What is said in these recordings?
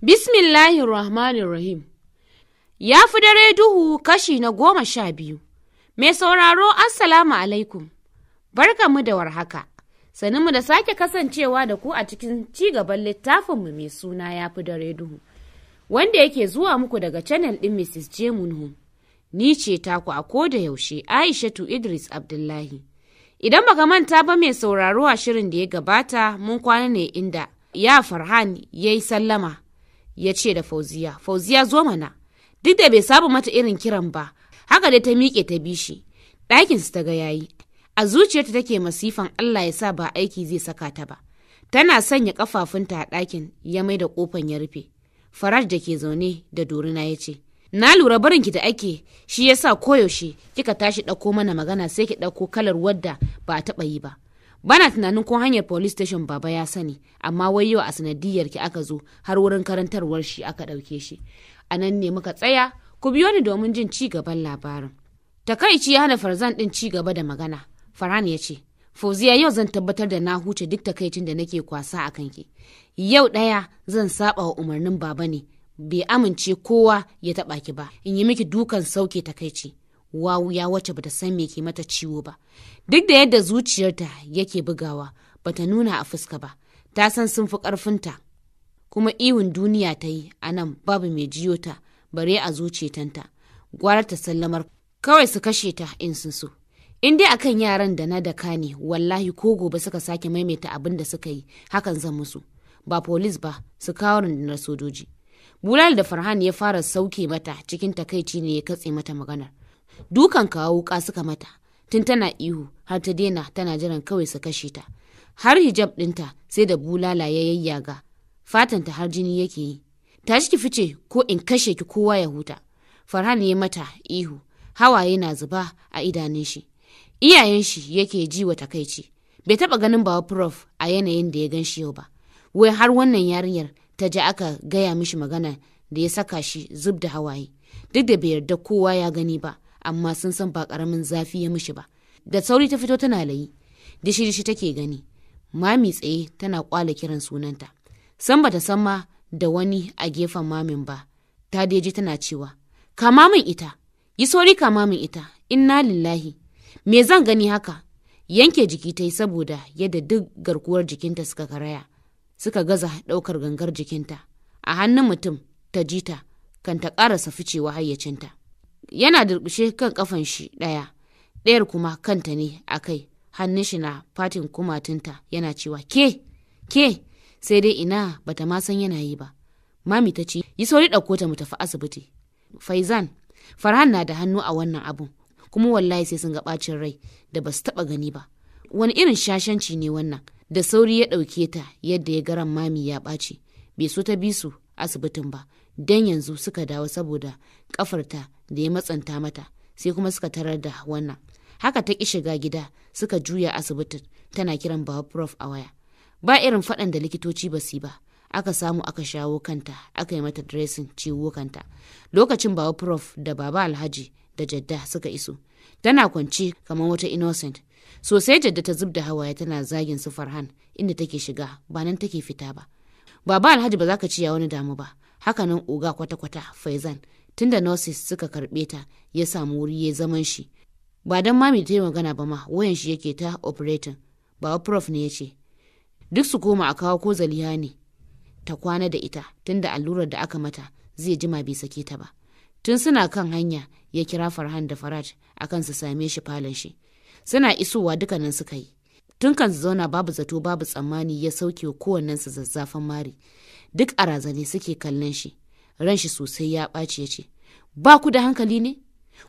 Bismillahirrahmanirrahim. Ya fi dare duhu kashi na 12. Mai sauraro, Assalamu alaikum. Barkanmu da warhaka. Saninmu da sake kasancewa da ku a cikin ci gaban littafinmu mai suna Ya fi dare duhu, wanda yake zuwa muku daga channel ɗin Mrs. J. Munhu. Ni ce taku a koda yaushe, Aishatu Idris Abdullahi. Idan baka manta ba, mai sauraro, a shirin da ya gabata mun kwana ne inda ya Farhan ya yi sallama, ya ce da Fauziya, "Fauziya, zo mana." Duk da bai saba mata irin kiran ba, haka dai ta miƙe ta bi shi. Ɗakin su ta ga yayi. A zuciyarta take masifan Allah ya sa ba aiki zai saka ta ba. Tana sanya kafafunta a ɗakin, ya mai da kofan ya rufe. Faraj da ke zaune da dorina ya ce, "Na lura barinki da ake shi yasa koyaushe kika tashi ɗauko mana magana sai ki ɗauko kalar wadda ba a taɓa yi ba. Bana tunanin ko hanyar police station baba ya sani, amma wai yau a sanadiyar ki aka zo har wurin karantarwar shi aka ɗauke shi." A nan ne muka tsaya, ku biyo ni domin jin ci gaban labarin. Takaici ya hana Farzan ɗin ci gaba da magana. Farhan ya ce, "Fauziya, yau zan tabbatar da na huce duk takaicin da nake kwasa a kanki. Yau ɗaya zan saba wa umarnin baba ne, bai amince kowa ya taɓa ki ba, in yi miki dukan sauke takaici." Wawu ya wacce bata san me ke mata ciwo ba. Duk da yadda zuciyarta yake bugawa, bata nuna a fuska ba. Ta san sun fi ƙarfinta. Kuma ihun duniya ta yi a nan babu mai jiyo ta bare a zuciyatanta. Gwara ta sallamar kawai su kashe ta in sun so. In dai akan yaran da na daka ne, wallahi ko gobe suka sake maimaita abin da suka yi, hakan zan musu. Ba police ba, su kawo rundunar sojoji. Bulal da Farhan ya fara sauke mata cikin takaici ne ya katse mata maganar. Dukan kawo wuka suka mata, tun tana ihu har ta daina, tana jiran kawai su kashe ta. Har hijab ɗinta sai da bulala ya yayyaga, fatanta har jini yake yi. "Tashi ki fice ko in kashe ki kowa ya huta," Farhan ya mata ihu, hawaye na zuba a idanun shi. Iyayen shi yake ji wa takaici. Bai taba ganin bawa Prof a yanayin da ya gan shi yau ba. Wai har wannan yarinyar ta ji aka gaya mishi magana da ya saka shi zub da hawaye. Duk da bai yarda kowa ya gani ba, amma sun san ba karamin zafi ya mishi ba. Da sauri ta fito tana layi. Dishi dishi take gani. Mami tsaye tana kwala kiran sunanta. San bata san ma da wani a gefen mamin ba. Ta ji tana cewa, "Kama min ita, yi sauri kama min ita, inna lillahi. Me zan gani haka?" Yanke jiki ta yi saboda yadda duk garkuwar jikinta suka karaya, suka gaza ɗaukar gangar jikinta. A hannun mutum ta ji ta kan ta ƙarasa ficewa hayyacinta. Yana durƙushe kan ƙafan shi ɗaya, ɗayar kuma kanta ne a kai, hannun shi na fatin kumatunta yana cewa, "Ke, ke," sai dai ina, bata ma san yana yi ba. Mami ta ce, "Yi sauri ɗauko ta mu tafi asibiti. Faizan, Farhan na da hannu a wannan abun, kuma wallahi sai sun ga ɓacin rai da basu taɓa gani ba. Wani irin shashanci ne wannan?" Da sauri ya ɗauke ta yadda ya garan mami ya ɓaci. Bai so ta bi su asibitin ba, don yanzu suka dawo saboda ƙafarta da ya matsanta mata, sai kuma suka tarar da wannan. Haka ta ƙi shiga gida suka juya asibitin tana kiran Baba Prof a waya. Ba irin faɗan da likitoci ba su yi ba. Aka samu aka shawo kanta, aka yi mata dressing ciwo kanta. Lokacin Baba Prof da Baba Alhaji da Jadda suka iso. Tana kwance kamar wata innocent. Sosai Jadda ta zub da hawaye tana zagin su Farhan, inda take shiga ba nan take fita ba. Baba Alhaji ba za ka ci ya wani damu ba. Hakanan oga kwata-kwata Faizan, tunda nurses suka karɓe ta ya samu wuri ya zaman shi. Ba dan mami ta yi magana ba ma wayan shi yake ta operating. Baba Prof ne ya ce duk su koma, a kawo ko Zaliha ne ta kwana da ita, tunda allurar da aka mata zai jima bai sake ta ba. Tun suna kan hanya ya kira Farhan da Faraj akan su same shi falon shi. Suna isowa dukkanin suka yi. Tun kan su zauna, babu zato babu tsammani ya sauke wa kowannensu zazzafan mari. Duk a razane suke kallon shi. Ran shi sosai ya ɓaci, ya ce, "Ba ku da hankali ne?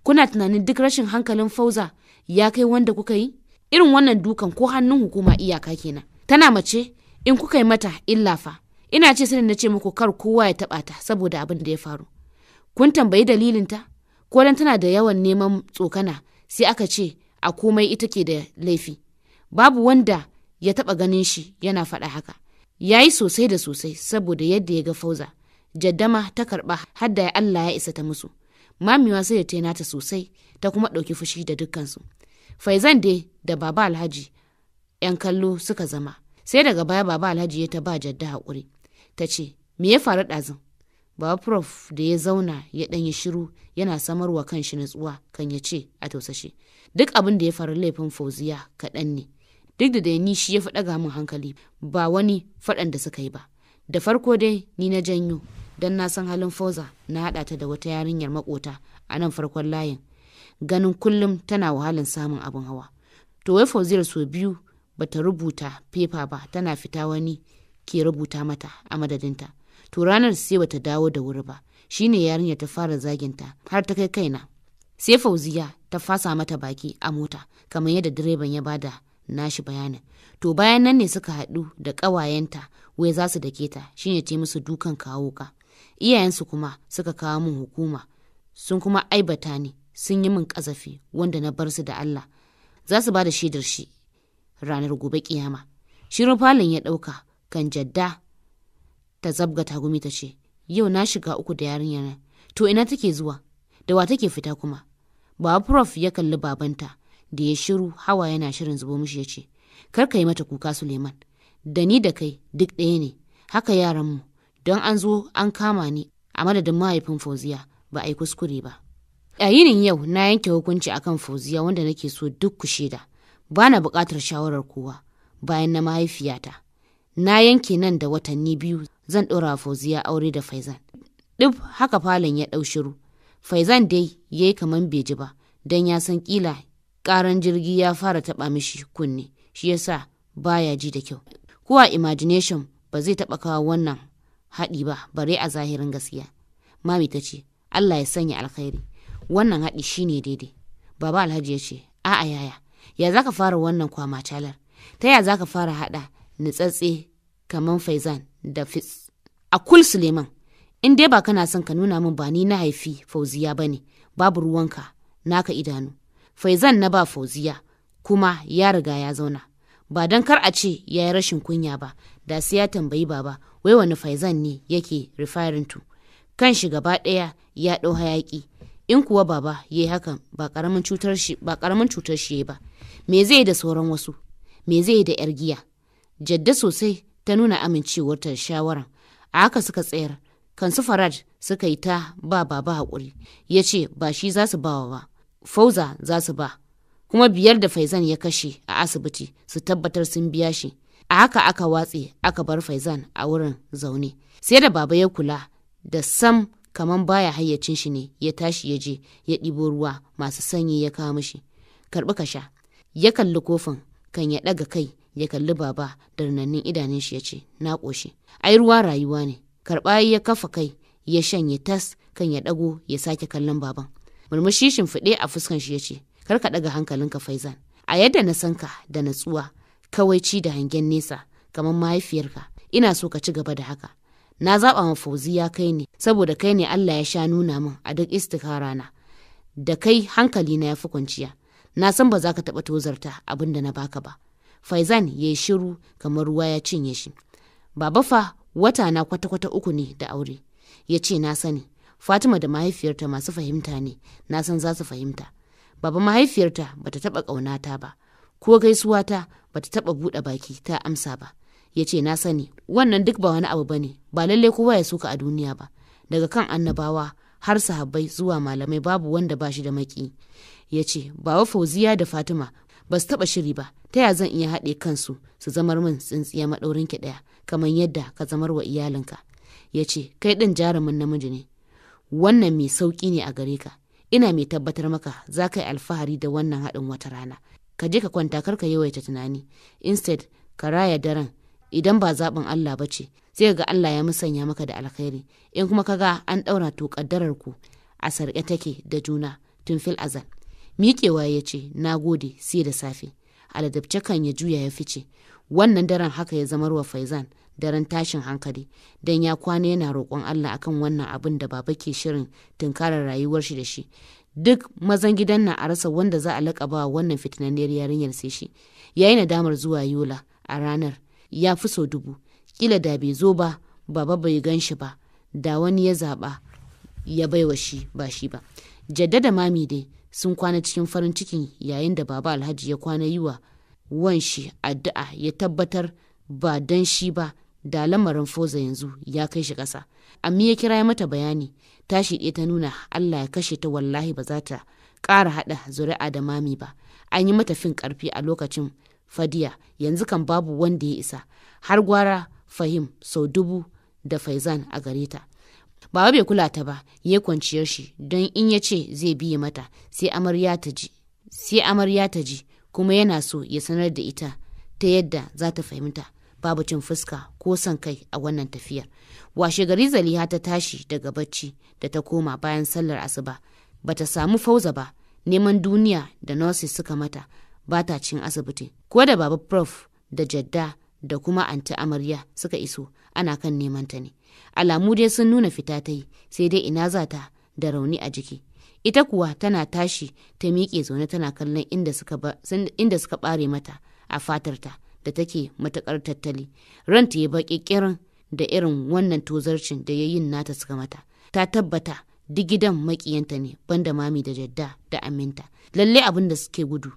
Kuna tunanin duk rashin hankalin Fauza ya kai wanda kuka yi? Irin wannan dukan ko hannun hukuma iyaka kenan. Tana mace, in kuka yi mata illa fa? Ina ce sanin na ce muku kar kowa ya taɓa ta saboda abin da ya faru. Kun tambayi dalilinta? Ko dan tana da yawan neman tsokana sai aka ce a komai ita ke da laifi?" Babu wanda ya taɓa ganin shi yana faɗa haka. Ya yi sosai da sosai saboda yadda ya ga Fauza. Jaddama ta karɓa har da Allah ya isa ta musu. Mamiwa sai da ta nata sosai, ta kuma ɗauki fushi da dukkansu. Faizan dai da Baba Alhaji 'yan kallo suka zama. Sai daga baya Baba Alhaji ya ta ba Jadda haƙuri. Ta ce, Me ya faru ɗazun? Baba Prof da ya zauna ya ɗan yi shiru yana samarwa kanshi natsuwa kan ya ce a tausashe, duk abin da ya faru laifin Fauziya kaɗan ne. Duk da dai ni shi ya fi ɗaga min hankali ba wani faɗan da suka yi ba. Da farko dai ni na janyo don na san halin Fauza, na haɗa ta da wata yarinyar maƙota a nan farkon layin. Ganin kullum tana wahalan samun abin hawa. To wai Fauziyar sau biyu bata rubuta fefa ba, tana fita wani ke rubuta mata a madadinta. To ranar sai bata dawo da wuri ba, shine yarinyar ta fara zaginta har ta kai kaina. Sai Fauziya ta fasa mata baki a mota kamar yadda direban ya bada nashi bayanin. To bayan nan ne suka haɗu da ƙawayenta wai za su dake ta, shine ta musu dukan kawo ka. Iyayensu kuma suka kawo min hukuma, sun kuma aibata ni, sun yi min ƙazafi wanda na bar su da Allah. Za su ba da shaidar shi ranar gobe kiyama. Shirin falon ya ɗauka kan Jadda ta zabga tagumi ta ce, yau na shiga uku da yarinyar nan. To ina take zuwa? Da wa take fita kuma? Baba Prof ya kalli babanta da ya shiru hawa yana shirin zubo mishi ya ce, kar ka yi mata kuka Suleiman, da ni da kai duk ɗaya ne, haka yaranmu, don an zo an kama ni a madadin mahaifin Fauziya ba a yi kuskure ba. A yinin yau na yanke hukunci akan Fauziya wanda nake so duk ku shaida. Ba na buƙatar shawarar kowa bayan na mahaifiyata. Na yanke nan da watanni 2 zan ɗora Fauziya aure da Faizan. Duk haka falon ya ɗau shiru. Faizan dai ya yi kamar bai ji ba, don ya san ƙila ƙaran jirgi ya fara taɓa mishi kunne, shi yasa baya ji da kyau. Ko a imagination ba zai taɓa kawo wannan haɗi ba, bare a zahirin gaskiya. Mami ta ce, Allah ya sanya alkhairi. Wannan haɗi shine daidai. Baba Alhaji ya ce, a'a yaya, ya za ka fara wannan kwamacalar? Ta ya za ka fara haɗa nitsatse kamar Faizan da Fitz? A kul Suleiman, in dai ba kana son ka nuna min ba ni na haifi Fauziya ba ne, babu ruwanka, naka idanu. Faizan na ba Fauziya, kuma ya riga ya zauna. Ba don kar a ce ya yi rashin kunya ba, da sai ya tambayi baba, wai wani Faizan ne yake referring to. Kan shi gaba ɗaya ya ɗau hayaƙi. In kuwa baba ya yi hakan ba ƙaramin cutar shi ba. Me zai yi da sauran wasu? Me zai yi da 'yar giya? Jadda sosai ta nuna amincewarta da shawaran. A haka suka tsayar. Kan su Faraj suka yi ta ba baba haƙuri. Ya ce ba shi za su bawa ba, Fauza za su ba. Kuma 5 da Faizan ya kashe a asibiti su tabbatar sun biya shi. A haka aka watse aka bar Faizan a wurin zaune. Sai da baba ya kula da sam kaman baya hayyacin shi ne ya tashi ya je ya ɗibo ruwa masu sanyi ya kawo mishi. Karɓi ka sha. Ya kalli kofin kan ya ɗaga kai ya kalli baba da rinannin idanun shi ya ce, na ƙoshi. Ai ruwa rayuwa ne. Karɓa ya kafa kai ya shanye tas kan ya ɗago ya sake kallon baban. Murmushi shimfiɗe a fuskan shi ya ce, kar ka ɗaga hankalinka Faizan. A yadda na san ka da natsuwa, kawaici da hangen nesa kamar mahaifiyarka, ina so ka ci gaba da haka. Na zaɓa ma Fauziya kai ne, saboda kai ne Allah ya sha nuna min a duk istikara na. Da kai hankali na ya fi kwanciya. Na san ba za ka taɓa tozarta abin da na baka ba. Faizan ya yi shiru kamar ruwa ya cinye shi. Baba fa wata na kwata-kwata 3 ne da aure. Ya ce na sani. Fatima da mahaifiyarta masu fahimta ne, na san za su fahimta. Baba mahaifiyarta bata taɓa ƙaunata ba, ko gaisuwata bata taɓa buɗe baki ta amsa ba. Ya ce na sani, wannan duk ba wani abu bane, ba lalle kowa ya soka a duniya ba. Daga kan annabawa har sahabbai zuwa malamai babu wanda ba shi da maki. Ya ce baba Fauziya da Fatima ba su taɓa shiri ba, ta ya zan iya haɗe kansu su zamar min tsintsiya maɗaurinki ɗaya kamar yadda ka zamar wa iyalinka. Ya ce kai ɗin jarumin namiji ne, wannan mai sauƙi ne a gare ka. Ina mai tabbatar maka za ka yi alfahari da wannan haɗin wata rana. Ka je ka kwanta kar ka yawaita tunani. Instead ka raya daren idan ba zaɓin Allah ba ce, sai ga Allah ya musanya maka da alkhairi. In kuma ka ga an ɗaura to ƙaddarar ku a sarƙe take da juna tun fil azal. Miƙewa ya ce na gode sai da safe. Aladabce kan ya juya ya fice. Wannan daren haka ya zamar wa Faizan daren tashin hankali, don ya kwana yana roƙon Allah akan wannan abin da baba ke shirin tunkarar rayuwar shi da shi. Duk mazan gidan nan a rasa wanda za a laƙaba wannan fitinanniyar yarinyar sai shi. Ya yi nadamar zuwa Yola a ranar, ya fi sau 1000. Kila da bai zo ba, baba bai gan shi ba, da wani ya zaɓa ya baiwa shi ba shi ba. Jadda da mami dai sun kwana cikin farin ciki yayin da baba Alhaji ya kwana yi wa wan shi addu'a ya tabbatar ba dan shi ba da lamarin Foza yanzu ya kai shi ƙasa. Amma ya kira ya mata bayani, tashi ɗaya ta nuna Allah ya kashe ta, wallahi ba za ta ƙara haɗa zuri'a da mami ba. An yi mata fin ƙarfi a lokacin Fadiya, yanzu kan babu wanda ya isa, har gwara Fahim sau 1000 da Faizan a gare ta. Baba bai kula ta ba, ya kwanciyar shi, don in ya ce zai biye mata sai amarya ta ji, sai amarya ta ji, kuma yana so ya sanar da ita ta yadda za ta fahimta babu cin fuska ko son kai a wannan tafiyar. Washe gari Zaliha ta tashi daga bacci da ta koma bayan sallar asuba, bata samu Fauza ba, neman duniya da nurses suka mata ba ta cin asibiti. Ko da Baba Prof da Jadda da kuma Anti Amarya suka iso, ana kan neman ta ne. Alamu dai sun nuna fita ta yi, sai dai ina za ta da rauni a jiki. Ita kuwa tana tashi ta miƙe zaune tana kallon inda suka ɓare mata a fatarta da take matuƙar tattali. Ranta ya baƙi ƙirin da irin wannan tozarcin da yayin nata suka mata. Ta tabbata duk gidan maƙiyanta ne, banda mami da Jadda da Aminta. Lalle abin da suke gudu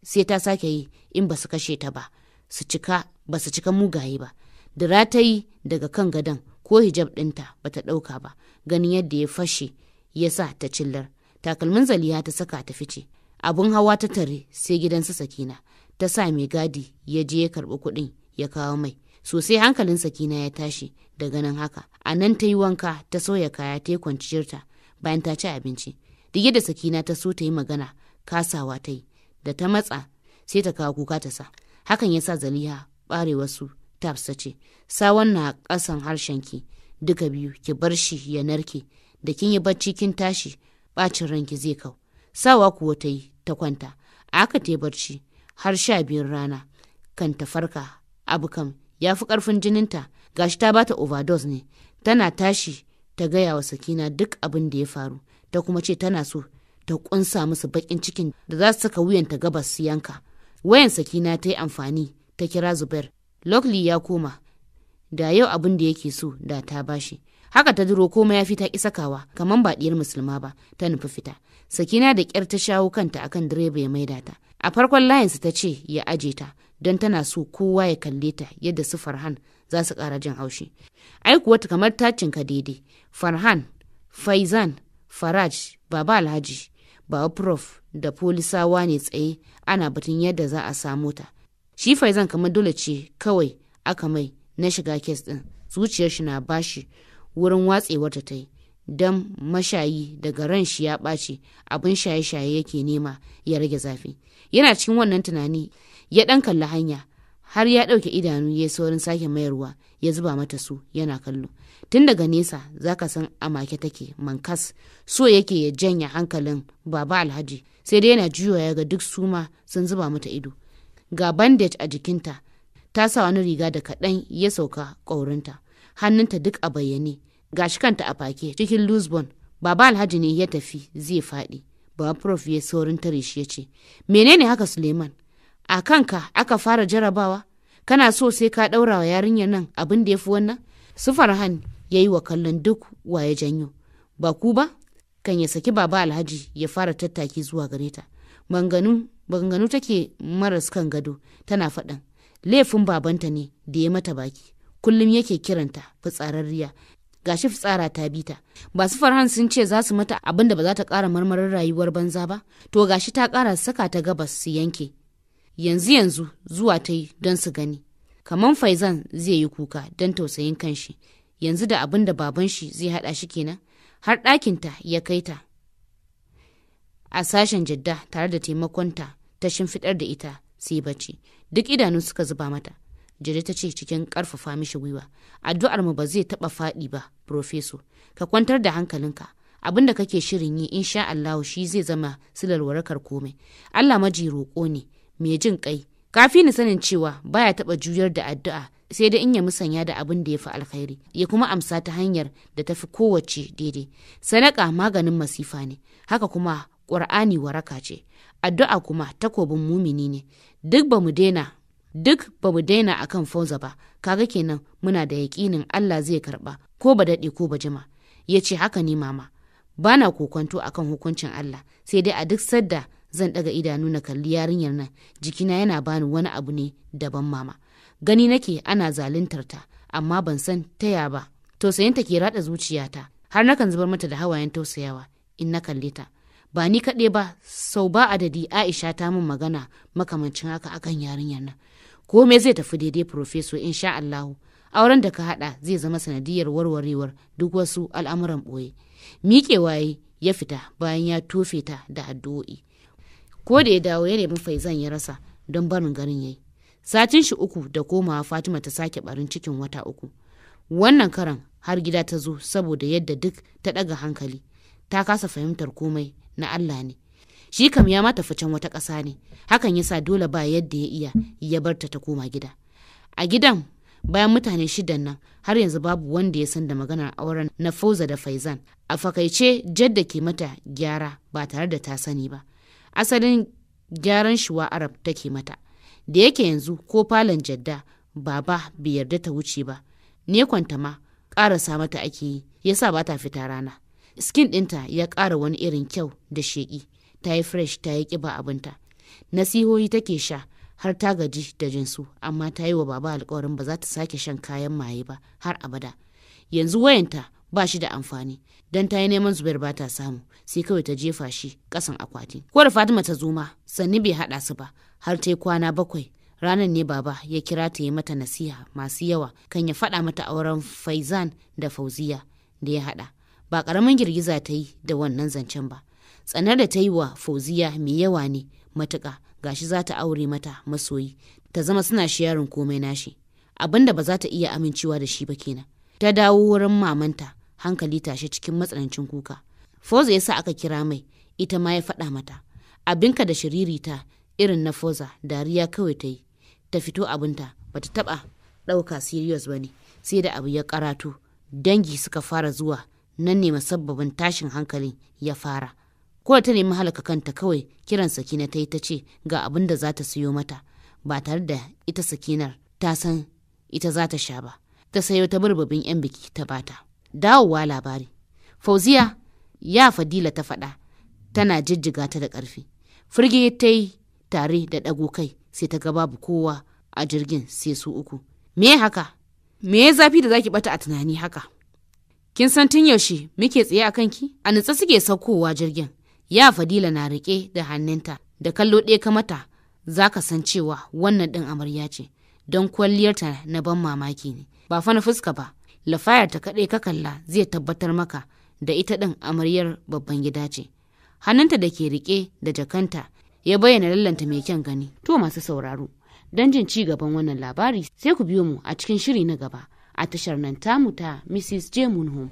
sai ta sake yi in ba su kashe ta ba, su cika ba su cika mugaye ba. Dira ta yi daga kan gadon, ko hijab ɗinta ba ta ɗauka ba, ganin yadda ya fashe ya sa ta cillar. Takalmin Zaliha ta saka ta fice. Abun hawa ta tare sai gidan su Sakina. Ta sa mai gadi ya je ya karɓi kuɗin ya kawo mai. Sosai hankalin Sakina ya tashi da ganin haka. A nan ta yi wanka, ta sauya kaya, ta yi kwanciyarta bayan ta ci abinci. Duk da Sakina ta so ta yi magana, kasawa ta yi. Da ta matsa sai ta kawo kuka ta sa. Hakan ya sa Zaliha ɓare wasu taps ta ce, "Sawan na ƙasan harshenki duka biyu, ki bar shi ya narke, da kin yi bacci kin tashi ɓacin ranki zai kau." Sawa kuwa ta yi ta kwanta. Aka ta yi barci har 12 rana kan ta farka. Abu kam ya fi ƙarfin jininta, gashi ta bata overdose ne. Tana tashi ta gaya wa Sakina duk abin da ya faru, ta kuma ce tana so ta kunsa musu baƙin cikin da za su saka wuyanta gabas su yanka. Wayan Sakina ta yi amfani ta kira Zubair. Lockley ya koma, da yau abin da yake so da ta bashi. Haka ta duro komai ya fi ta ƙi sakawa, kamar ba ɗiyar musulma ba, ta nufi fita. Sakina da ƙyar ta shawo kanta akan direba ya maida ta. A farkon layinsu ta ce ya aje ta, don tana so kowa ya kalle ta yadda su Farhan za su ƙara jin haushi. Ai kuwa kamar ta cinka daidai. Farhan, Faizan, Faraj, Baba Alhaji, Baba Prof da polisawa ne tsaye ana batun yadda za a samu ta. Shi Faizan kamar dole ce kawai aka mai na shiga kes ɗin, zuciyar shi na bashi wurin watsewar ta yi, don mashayi daga ran shi ya ɓaci abin shaye-shaye yake nema ya rage zafi. Yana cikin wannan tunani ya ɗan kalli hanya, har ya ɗauke idanu ya saurin sake mayarwa ya zuba mata su yana kallo. Tun daga nesa zaka san a make take mankas, so yake ya janya hankalin Baba Alhaji, sai dai yana juyowa ya ga duk suma sun zuba mata ido. Ga bandage a jikinta, ta sa wani riga da kaɗan ya sauka ƙaurinta, hannunta duk a bayyane, gashi kanta a fake cikin Lisbon. Baba Alhaji ne ya tafi zai faɗi. Baba Prof ya saurin tare shi ya ce, "Menene haka Suleiman? A kanka aka fara jarabawa? Kana so sai ka ɗaura wa yarinyar nan abin da ya fi wannan?" Su Farhan ya yi wa kallon duk wa ya janyo. Ba ku ba? Kan ya saki Baba Alhaji ya fara tattaki zuwa gare ta. Maganganu take maras kan gado, tana faɗin laifin babanta ne da ya mata baki, kullum yake kiranta fitsararriya, gashi fitsara ta bi ta. Ba su Farhan sun ce za su mata abin da ba za ta ƙara marmarin rayuwar banza ba, to gashi ta ƙara saka ta gabas su yanke. Yanzu yanzu zuwa ta yi don su gani. Kaman Faizan zai yi kuka don tausayin kanshi, yanzu da abin da baban shi zai haɗa shi kenan, har ɗakinta ya kai ta. A sashen Jadda tare da taimakonta ta shimfiɗar da ita sai bacci. Duk idanu suka zuba mata. Jadda ta ce cikin ƙarfafa mishi gwiwa, "Addu'ar mu ba zai taɓa faɗi ba, Profeso. Ka kwantar da hankalinka. Abin da kake shirin yi insha Allahu shi zai zama silar warakar komai. Allah maji roƙo ne, mai jin ƙai. Kafi ni sanin cewa baya taɓa juyar da addu'a sai dai in ya musanya da abin da ya fi alkhairi, ya kuma amsa ta hanyar da ta fi kowace daidai. Sadaka maganin masifa ne, haka kuma Ƙur'ani waraka ce, addu'a kuma takobin mumini ne. Duk ba mu daina akan Fauza ba, kaga kenan muna da yaƙinin Allah zai karɓa, ko ba daɗe ko ba jima." Ya ce, "Haka ne mama, bana kokonto akan hukuncin Allah, sai dai a duk sadda zan ɗaga idanu na kalli yarinyar nan, jikina yana bani wani abu ne daban mama. Gani nake ana zaluntar ta, Amma ban san taya ba. Tausayinta ke rada zuciyata, har nakan zubar mata da hawayen tausayawa in na kalle ta. Ba ni kaɗai ba, sau ba adadi Aisha ta min magana makamancin haka akan yarinyar nan. Komai zai tafi daidai Profeso, insha Allahu. Auren da ka haɗa zai zama sanadiyar warwarewar duk wasu al'amuran ɓoye. Miƙewa ya fita bayan ya tofe ta da addu'o'i. Ko da ya dawo ya nemi Faizan ya rasa don barin garin yayi. Satin shi 3 da komawa Fatima ta sake barin cikin wata 3. Wannan karan har gida ta zo saboda yadda duk ta ɗaga hankali. Ta kasa fahimtar komai na Allah ne. Shi kam ya mata ficen wata ƙasa ne. Hakan yasa dole ba yadda ya iya ya bar ta ta koma gida. A gidan bayan mutane 6 nan har yanzu babu wanda ya san da maganar auren na Fauza da Faizan. A fakaice Jadda ke mata gyara ba tare da ta sani ba. Asalin gyaran shuwa Arab take mata. Da yake yanzu ko falon Jadda baba bai yarda ta wuce ba. Ne kwanta ma ƙarasa mata ake yi yasa ba ta fita rana. Skin ɗinta ya ƙara wani irin kyau da sheƙi. Ta yi fresh, ta yi ƙiba abinta. Nasihohi take sha har ta gaji da jinsu, amma ta yi wa baba alƙawarin ba za ta sake shan kayan maye ba har abada. Yanzu wayanta ba shi da amfani, don ta yi neman Zubair ba ta samu, sai kawai ta jefa shi ƙasan akwati. Ko da Fatima ta zo ma, Sanni bai haɗa su ba, har ta yi kwana 7. Ranar ne baba ya kira ta yi mata nasiha masu yawa kan ya faɗa mata auren Faizan da Fauziya da ya haɗa. Ba ƙaramin girgiza ta yi da wannan zancen ba. Tsanar da ta yi wa Fauziya mai yawa ne matuƙa, gashi za ta aure mata masoyi, ta zama suna sharing komai nashi. Abinda ba za ta iya amincewa da shi ba kenan. Ta dawo wurin mamanta, hankali tashe cikin matsanancin kuka. Fauza ya sa aka kira mai, ita ma ya faɗa mata. Abinka da shiririta irin na Fauza, dariya kawai ta yi. Ta fito abinta, bata taɓa ɗauka serious ba ne, sai da abu ya karatu. Dangi suka fara zuwa, nan ne musabbabin tashin hankalin ya fara. Ko ta nemi halaka kanta kawai kiran Sakina ta yi ta ce ga abin da za ta siyo mata, ba tare da ita Sakinar ta san ita za ta sha ba. Ta sayo ta burbubin 'yan biki ta bata. Dawowa labari. Fauziya ya Fadila ta faɗa tana jijjiga ta da ƙarfi. Firge ta yi tare da ɗago kai sai ta ga babu kowa a jirgin sai su 3. Me haka? Me ya zafi da zaki bata a tunani haka? Kin san tun yaushe muke tsaye a kanki? A nutse suke saukowa jirgin. Ya Fadila na riƙe da hannunta da kallo ɗaya ka mata za ka san cewa wannan ɗin amarya ce, don kwalliyarta na ban mamaki ne. Ba fa na fuska ba, lafayar ta kaɗai ka kalla zai tabbatar maka da ita ɗin amaryar babban gida ce. Hannunta da ke riƙe da jakanta ya bayyana lallanta mai kyan gani. To masu sauraro, don jin ci gaban wannan labari sai ku biyo mu a cikin shiri na gaba a tashar nan tamu ta Mrs. J Moon Home.